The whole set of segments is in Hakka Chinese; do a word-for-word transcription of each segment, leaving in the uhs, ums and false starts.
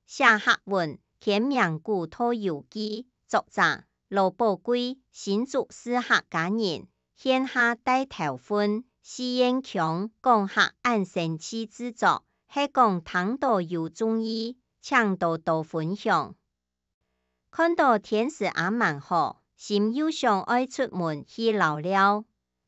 寫客文，簽名古道遊記，作者：羅寶貴，新竹市客家人，現下戴頭份，四縣腔講客恁生趣製作，係講聽著有中意，請多多分享。 看著天時也蠻好，心又想愛出門去尞尞。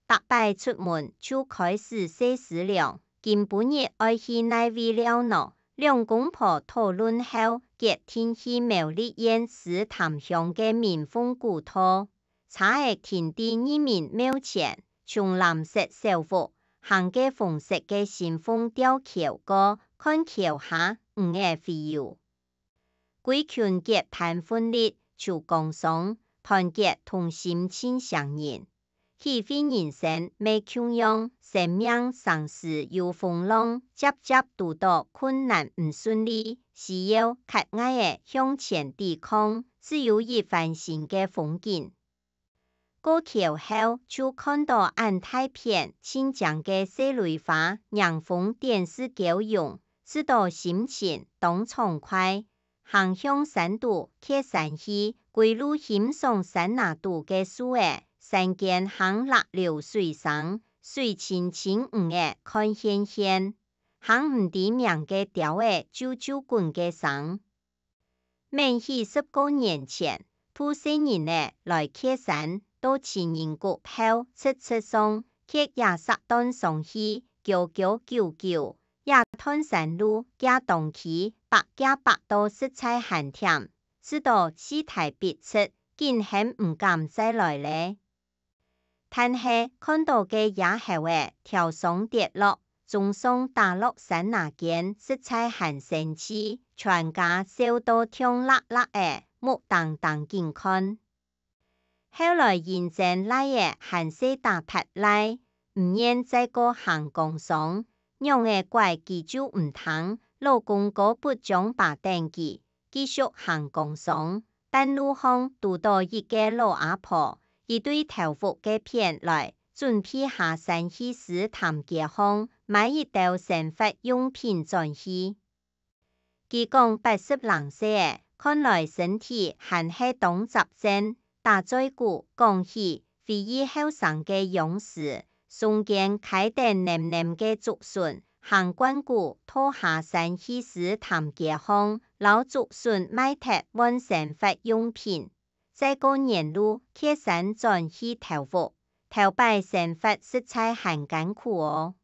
逐擺出門就開始細思量，今晡日愛去哪位尞呢？兩公婆討論後，決定去苗栗縣獅潭鄉个明鳳古道。車仔停在義民廟前，松藍色小屋，行个紅色个新鳳吊橋過，看橋下魚仔洄游。 歸群結伴奮力，就扛桑、團結同心盡相認。體會人生乜共樣，生命常時有風浪，輒輒堵著困難毋順利，需要較𠊎仔向前抵抗，只有一番新个風景。 過橋後，就看著恁大片盡靚个細鐳花，迎風展翅鵤慪，試著心情當暢快。行向山肚蹶山去，歸路欣賞山林肚个樹仔，山間行落流水聲，水清清魚仔看現現，行毋知名个鳥仔啾啾滾个聲。 愐起十過年前，渡細人仔來蹶山，到情人谷後直直上，蹶也煞斷上去，噭噭啾啾，這段山路行當崎，跛行跛到實在還悿，試著四蹄必直，緊喊毋敢再來咧。 但係看著个野猴仔跳上跌落，衝上打落山林間，實在還生趣，全家笑到暢辣辣仔，目盯盯緊看。後來因爭倈仔還細打達賴，毋願再過行扛桑，仰仔拐佢就毋聽，老公哥不將爸等佢， 繼續行扛桑，半路項堵著一個老阿婆，佢對頭屋該片來，準備下山去獅潭街項買一兜生活用品轉去。佢講八十零歲仔，看來身體還係當紮正，打嘴鼓講起， 回憶後生个樣時，松間㧡等淰淰个竹筍，行楦牯，拖下山去獅潭街項，摎竹筍賣忒換生活用品。再過原路，蹶山轉去頭屋，頭擺生活實在還艱苦哦。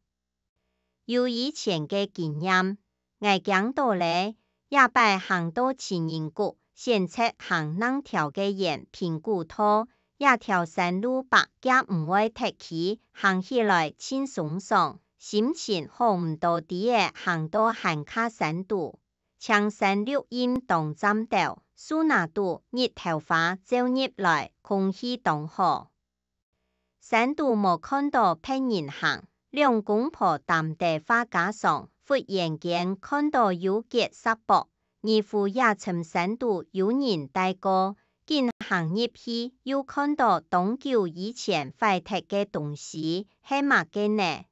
有以前个經驗，𠊎驚著咧，這擺行到情人谷，選擇行另條个延平古道，這條山路跛行毋會忒崎，行起來盡鬆爽，心情好毋多知仔行到還較山肚，青山綠蔭當佔兜，樹林肚日頭花照入來，空氣當好。 山肚無看著別人行，兩公婆擔兜話家常，忽然間看著有結石駁，疑狐這層山肚有人戴過，緊行入去，又看著當久以前壞忒个東西，係麼个呢？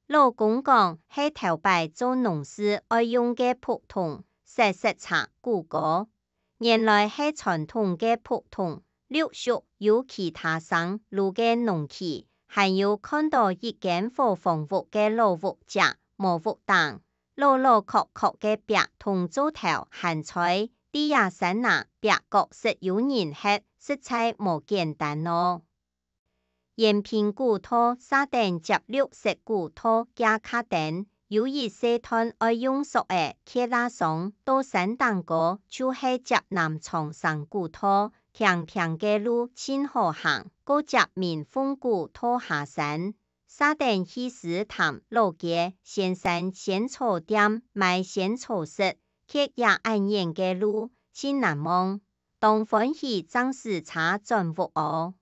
老公講係頭擺做農事愛用个僕桶，塞塞車、牯牯。原來係傳統个僕桶，陸續有其他生路个農區，還有看著一間伙房屋个老屋脊，無屋頂，老老殼殼个壁同灶頭還在，知這山林壁角實有人歇，實在無簡單哦。 延平古道嗄等接綠色古道个較等，有一細段愛用索仔蹶啊上到山頂高，就係接南長生古道，平平个路盡好行，過接明鳳古道下山。嗄等去獅潭老街，仙山仙草店買仙草食，蹶這恁遠个路，盡難忘。 當歡喜正駛車轉屋哦。